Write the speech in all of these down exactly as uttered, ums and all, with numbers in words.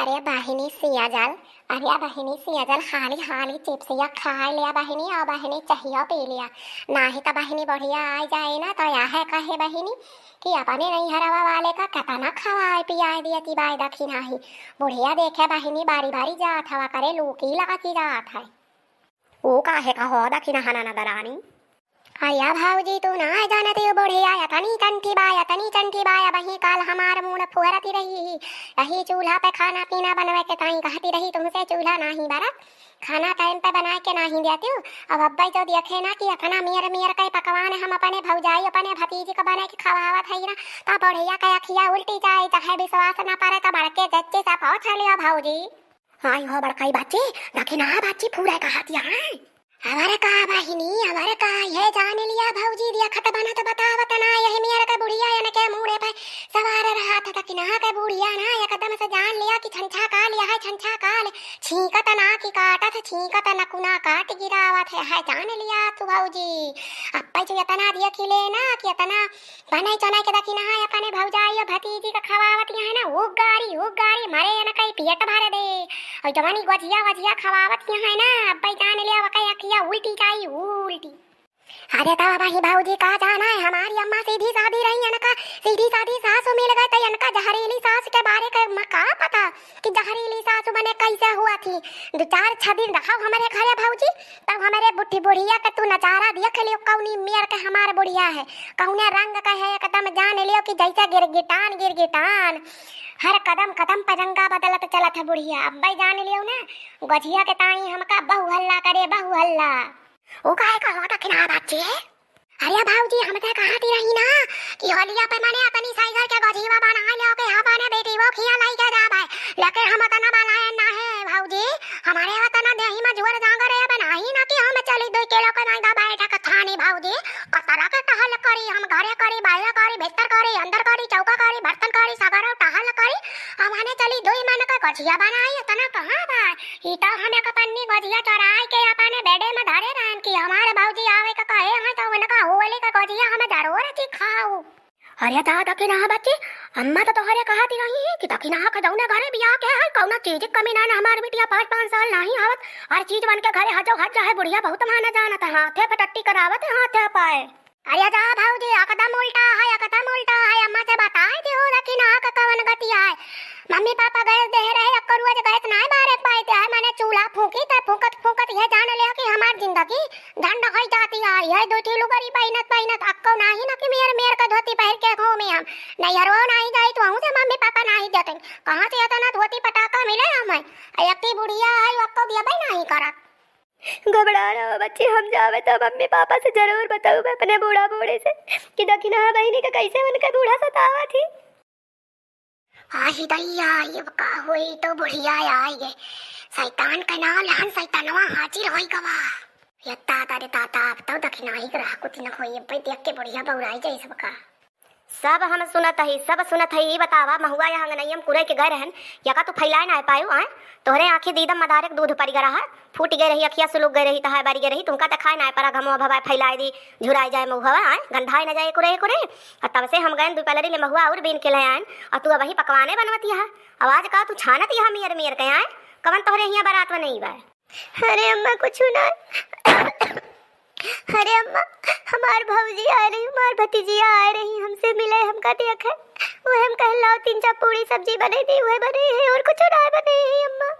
ए बहिनी सियाजल, अरे बहिनी सियाजल, हाली हाली चिप्सिया खाइ लिया बहिनी, अउ बहिनी चाहियो पी लिया, नाहीं त बहिनी बुढ़िया आइ जाए ना त यह कहे बहिनी कि अपने नैहरवा वाले का केतना खवाए पियाए दिया ती बाय दखिनही। बुढ़िया देखे बहिनी बारी बारी जात हवा करे, लूकी लागी जात है। ऊ काहे का हो दखिनहा ननद रानी? अरे भौजी, तू ना जानत हो, बुढ़िया एतनी चंठी बा, एतनी चंठी बा। अबहीं काल हमार मूड़ फुहरती रही ही, यही चूल्हा पे खाना पीना बनवे के ताई कहती रही तुमसे, चूल्हा नाहीं बरत, खाना टाइम पे बनाए के नाहीं देती हो। अब अब्बे जो देखे ना कि एतना मेर मेर के पकवान हम अपने भौजाई, अपने भतीजी को बना के खवावत है ना, तो बुढ़िया के अखिया उल्टी जाए, चाहे विश्वास ना पड़े तो बड़के जच्चे से पूछ लियो भौजी। आई हो बड़काई बाची, दखिनहा बाची फूरे कहतिया है। अवर का बहिनी, अवर का, ये जान लिया भौजी, देखत बनत बतावत ना, यही मेर के बुढ़िया एनके मूड़े पे सवार रहत, दखिनहा के बुढ़िया ना एकदम से जान लिया कि छंछा काल, यह छंछा काल, छींकत ना कि काटत, छींकत नकुना काट गिरावत है, है जान लिया तू भौजी। अब्बे जो एतना देखि ले ना कि एतना बनई चनई के दखिनहा अपने भौजाई अउ भतीजी का खवावत यहाँ ना, उगारी, उगारी, मरे एनकई पेट भर दे। अउ जवानी गजिया, वजिया खवावत यहाँ ना, अब्बे जान ले, अबके अखिया उल्टी जाई, उल्टी। अरे तब अबही भौजी का जाना है, हमारी अम्मा सीधी सादी रही, एनका सीधी सादी सास मिल गए, तो एनका जहरीली सास के बारे के म-, का पता कि जहरीली सास मने कैसे हुआ थी। दो चार छह दिन रहो हमरे घरे भौजी, तब हमरे बुढ़ी बुढ़िया के तू नजारा देख लियो, कौनी मेर के हमार बुढ़िया है, कौने रंग के है, एकदम जान लियो कि जैसे गिरगिटान, गिरगिटान। हर कदम कदम पर रंगा बदलत चलत है बुढ़िया। अब्बे जान लियो ना, गजिया के ताई हमका बहु हल्ला करे, बहु हल्ला। ओ काहे का होता कि ना बच्चे? अरे भौजी, हम ते कहती रही ना कि होलिया पे मने अपनी साइकिल के गजिया बनाए लेके अपने बेटी वो खिया लाई के जाबे, लेकिन हम तना बनाए ना है भौजी। हमारे वतन देही में जोर जागर है, बनाई ना कि हम चली दो किलो के मैदा बैठक थानी भौजी। कतरा के टहल करी, हम घरे करी, बाहर करी, भीतर करी, अंदर करी, चौका करी, बर्तन करी, सगरो टहल करी। हमने चली दुई मन के गजिया बनाई, इतना कहाँ बा? ई तो हम एक पन्नी गजिया चोराई के अपने बेडे में धरे रहन कि हमारे भौजी आवे के कहे हैं तो उनका होली के गजिया हम जरूर चिखाऊ। अरे दादा के ना बच्ची, अम्मा तो तोहरे कहती रही है कि दखिनहा के जौने घरे बियाह के है, कौनो चीज के कमी ना, ना हमार बिटिया पाँच, पाँच साल नाहीं आवत, हर चीज बन के घरे हजो हज है, बुढ़िया बहुत माना जानत है, हाथे पे टट्टी करावत है, हाथे पाए। अरे जा भौजी, एकदम उल्टा है, एकदम उल्टा है, अम्मा से बताए दे हो दखिनहा का कवन गति है। मम्मी पापा गैस दे रहे, अक्को रोज गैस नाहीं बारे पाए दे है, माने चूल्हा फूकी त फूकत फूकत ये जान ले कि हमार जिंदगी झंड होइ जाती है, यह दो ठे लुगरी पहिनत पहिनत अक्को नाहीं ना कि मेर मेर का धोती पहिर के घूमे हम। नैहरो नाहीं जाई तो अहूँ से मम्मी पापा नाहीं देते। कहाँ से इतना धोती पटाका मिले हमें? अ, एक ही बुढ़िया है, अक्को दिया भाई नाहीं करत। घबरा ना हो बच्ची, हम जावे तो मम्मी पापा से जरूर बताऊ, मैं अपने बूढ़ा बूढ़े से कि दखिनहा बहिनी के कैसे उनका बूढ़ा सतावा थी। आही दैया, ये का होई तो बुढ़िया आई गए। शैतान का नाम लहन, शैतानवा हाजिर होई गवा। ये ताता रे ताता, अब तो दखिनहा ही ग्रह कुछ न होई, अब देख के बुढ़िया बौराई जाई सबका। सब हम सुनत हई, सब सुनत हई। ई बतावा, महुआ या अंगनैया में कुरई के गए रहन, यका तू फैलाए ना पायू, आए? तोहरे आँखी दीदम मदारे के दूध परि गए रहा, फूटि गए रही, अखिया सुलुक गए रही, तहाए बरि गए रही, तुमका देखाए ना परा, घमवा भवाए फैलाए दी, झुराए जाए महुआ, आए? गंधाए न जाए कुरई कुरई। और तब से हम गए दुई पलरी ले महुआ और बीन के ले आएन, और तू अबही पकवाने बनवत यहा। आवाज का तू छानत यहा मियर मियर के, आए? कवन तोहरे हिया बारात में नहीं बा? अरे अम्मा, कुछ ना। अरे अम्मा, हमार भौजी आ रही, हमार भतीजिया आ रही, हमसे मिले, हमका देखे। वह हम कह लाओ, तीन चार पूड़ी सब्जी बने दी, वह बने है, और कुछ ना बने है अम्मा।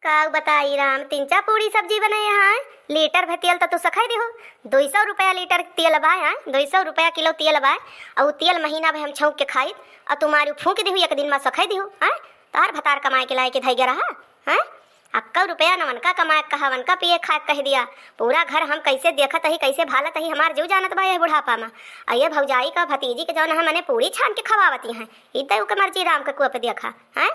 का बताई राम, तीन चार पूड़ी सब्जी बने है, लीटर भर तेल तो तू सखाई दिहो। दो सौ रुपया लीटर तेल बा, हाँ, दो सौ रुपया किलो तेल बा। और तेल महीना भर हम छौंक के खाई, और तुम्हारी फूंक दिहो, एक दिन में सखाई दिहो, हाँ। तार भतार कमाए के लाए के धैगे रहा, हाँ। अक्का रुपया न वनका कमाए कहा, वनका पिए खाए कह दिया। पूरा घर हम कैसे देखत ही, कैसे भालत ही, हमार जीव जानत बा यह बुढ़ापा में। आ ये भौजाई का भतीजी के जौन है मने पूरी छान के खवावती हैं, ई तो ओके मर्जी राम के कुआ पे देखा, हैं?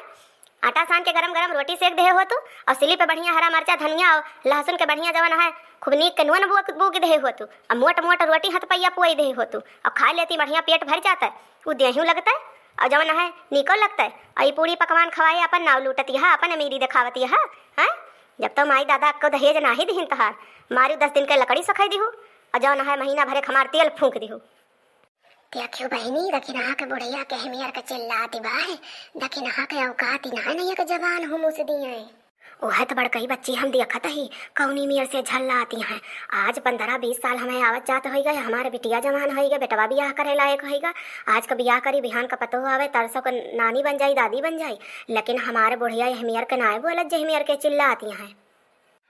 आटा सान के गरम गरम रोटी सेक देहे हो तू, और सिली पे बढ़िया हरा मरचा, धनिया और लहसुन के बढ़िया जवन है खूब नीक के नून बूक, बूक देहे हो तू, और मोट मोट रोटी हथ पैया पुआई देहे हो तू, और खा लेती बढ़िया पेट भर जाता है, उ देहू लगता है। और जवन है नीको लगता है, और ई पूरी पकवान खवाए अपन नाव लूटती है, अपन अमीरी दिखावती है, हैं? जब तो माई दादा अक्को दहेज नाही दिहिन तहार, मारू दस दिन के लकड़ी सखाई दिहू, और जौन है महीना भरे क हमार तेल फूंक दिहू। देखियो बहिनी, दखिनहा के बुढ़िया के हिमियर के चिल्लाती बाय, दखिनहा के औकात ही नाय, नैया के जबान हुमुस दिए। ओहे त बड़कई बच्ची हम देखत ही, कौनी मेर से झल्लाती हैं। आज पन्द्रह बीस साल हमें आवत जात होइगा, हमारे बिटिया जवान होइगा, बेटवा बियाह करे लायक होइगा। आज का बियाह करी, बिहान का पतोह आवे, तरसों का नानी बन जाई, दादी बन जाई, लेकिन हमारे बुढ़िया हिमियर के नाय बोलत जे हिमियर के चिल्लाती हैं।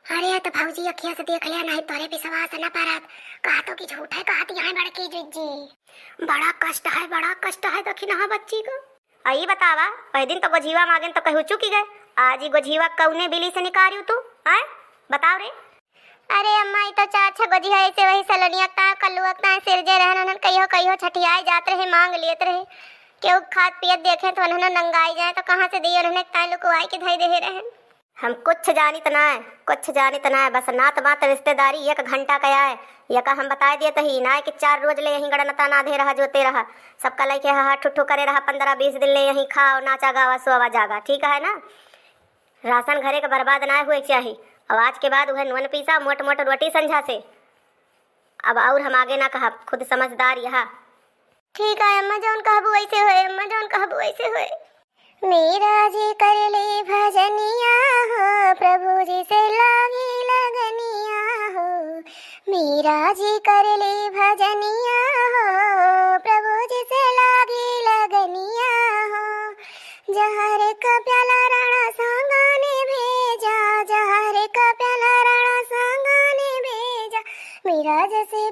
अरे, त भौजी अखिया से देख लिया, नहीं तोरे विश्वास न परत। कहा तो कि झूठे कहती हैं बड़की जिज्जी। बड़ा कष्ट है, बड़ा कष्ट है दखिनहा बच्ची का। अई बतावा, पह दिन तो गोझीवा मांगेन तो कहू चुकी गए, आज ही गोझीवा कौने बिली से निकारियो तू, आय? बताओ रे। अरे अम्मा, ई तो चार छह गोझिया ऐसे वही सलनिया ता कल्लुआ ता सिरजे रहन, उन्हन कहियो कहियो छठियाए जात रहे, मांग लेत रहे। केहू खात पियत देखे तो उन्हन नंगाई जाए, तो कहाँ से दिए, उन्हन ताए लुकवाई के धई देहे रहन। हम कुछ जानित नाय, कुछ जानित नाय, बस नात मात रिश्तेदारी एक घंटा का आय। यका हम बताए देत ही नाय कि चार रोज ले यहीं गड़नता नाधे रहा, जोते रहा, सबका लइके हा हा ठुठू करे रहा, पन्द्रह बीस दिन ले यहीं खाओ, नाचा गावा, सोवा जागा, ठीक है ना? राशन घरे के बर्बाद नाय हुए के चाही। अब आज के बाद उहे नून पीसा, मोट मोट रोटी संझा से। अब और हम आगे ना कहब, खुद समझदार यहा। ठीक है अम्मा, जौन कहबू वैसे होए, अम्मा जौन कहबू वैसे होए। मीरा जी कर ले भजनिया हो, प्रभु जी से लागी लगनिया हो। मीरा जी कर ले भजनिया हो, प्रभु जी से लागी लगनिया हो। जहर का प्याला राणा सांगाने भेजा, जहर का प्याला राणा सांगाने भेजा। मीरा जैसे